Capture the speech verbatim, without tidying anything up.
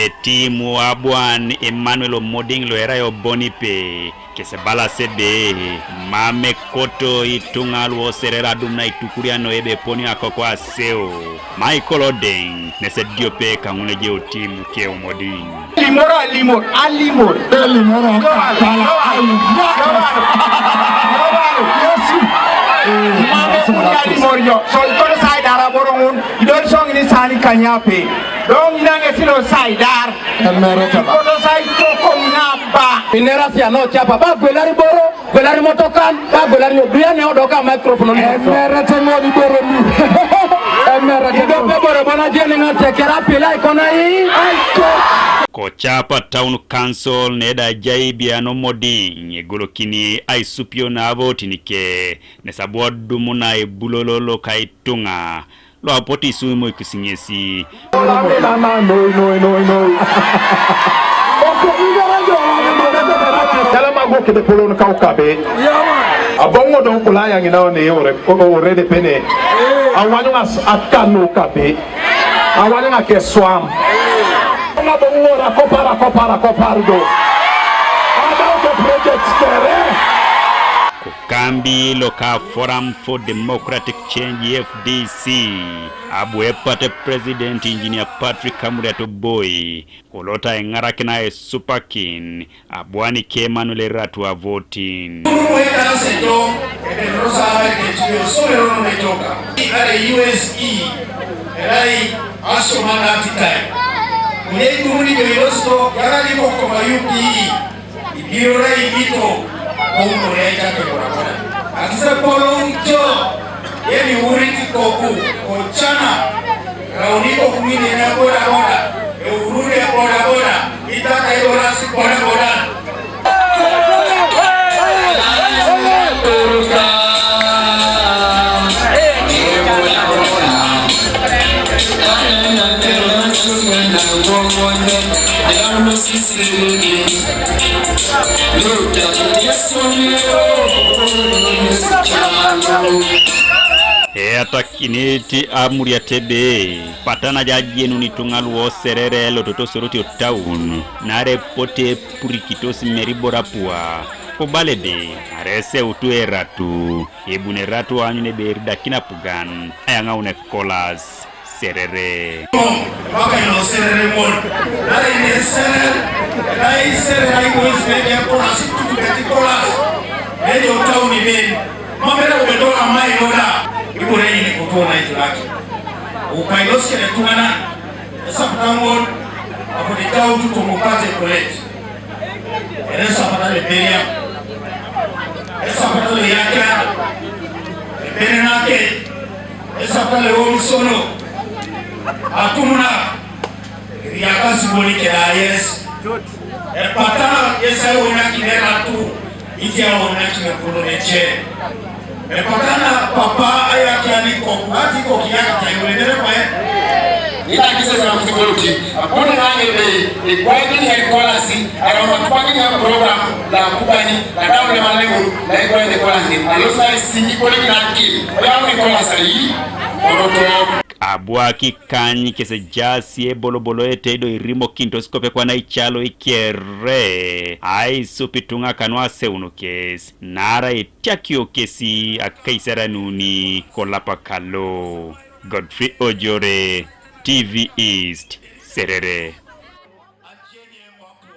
Etimu abuan Emmanuel Omoding lo erai obonipe, kesi ebalas ebe, mam ekoto ituŋa lu Serere adum na aitukuriano ebe eponi akoko aseu. Michael Odeng, nes ediope kaŋun ejai otimu ke Omoding. Alimor, alimor, alimor. Elimor akapala, alimor. Yesu. Mam ebuni alimor jo. So, ikoto sa aidar aboro ŋun, idol so ŋini sani kanyape. Dong ina ŋesi lo sa aidar. Emereta ba. Ikoto sa aitoko ŋina ba. Inera sia no capa, ba gwelari boro, gwelari motokan, ba gwelari oduya ne odoka microphone. Emereta ŋodi boro ni. Emereta. Ido pe boro bona jeni ŋa tekera pila ikona i. Aiko. Kocapa Town Council neda jai biano Omoding egolokini aisupio na avotin ke, nes abu adumu na ebulolo loka ituŋa lo apotu isumoi kesi ŋesi. Noi, noi, noi, noi. Yala mago kede polon kau kabe. Abongo don kula yang ina one ore, ore de pene. Awanu as akanu kabe. Awanu ake swam. Nga bongo ra kopara, kopara, kopardo. Ada auto project kere. Ko kambi loka Forum for Democratic Change, F D C, abu epate President Engineer Patrick Amuriat Oboi, ko lo ta eŋarakin aisupakin abuan ke Emmanuel Eratu avotin. Kunumu ekana sejo, ebe rosa abe ke tiyo sole rono mejoka. Are U S E, erai asoma na titai. Kule kumuni ke rosto, yara ni mokoma U P E. Ibiro ra ibito, kouno re aitake bodaboda. Akise polo ujo, yemi uriti koku, kochana, rauni koku mine na bodaboda, e urure bodaboda, itaka iborasi bodaboda. Eatakinit Amuriat ebe, patana ja ajenun ituŋa lu Serere lototo Soroti o taun, naarai epote epurikitos meri boro apua, kobala ebe, arai eseutu Eratu, ebuni Eratu aanyun ebe eridakin apugan, ayaŋaun ekolas. Serere. Mpaka ilo Serere mon. Nare ine Serere, nai Serere ai boys beke kolas, tutu beti kolas. Ejo tauni ben. Mamera ubedola mai loda. Ibore ini kutuona itulaki. Ukailos kene tuŋanan. Esap taŋon. Apo di tau tutu mupate college. Ere sapata le Miriam. Ere sapata le Yakia. Ere nake. Esapta le womi sono. Atumuna. Riaka siboni keda yes. Epatana yesa wona kinera tu. Itia wona kine kuno neche. Epatana papa aya kiani koku. Ati koku ya kita yule nere kwa. Ita kisa sa kusikoluti. Abuna ngane be. Ikwani ya ikolasi. Ara matupaki ya program. La kubani. La dawo le malewu. La ikwani ikolasi. Alosa isingi kole kinaki. Oya ikolasi yi. Oroto. Abwak ikany kes ejaas ebolobolo etei do irimokintos kopekwana icalo ikere, aisup ituŋa kanu aseun kes, naarai etiakio kesi akaisaranuni kolap kalo. Godfrey Ojore, T V East, Serere.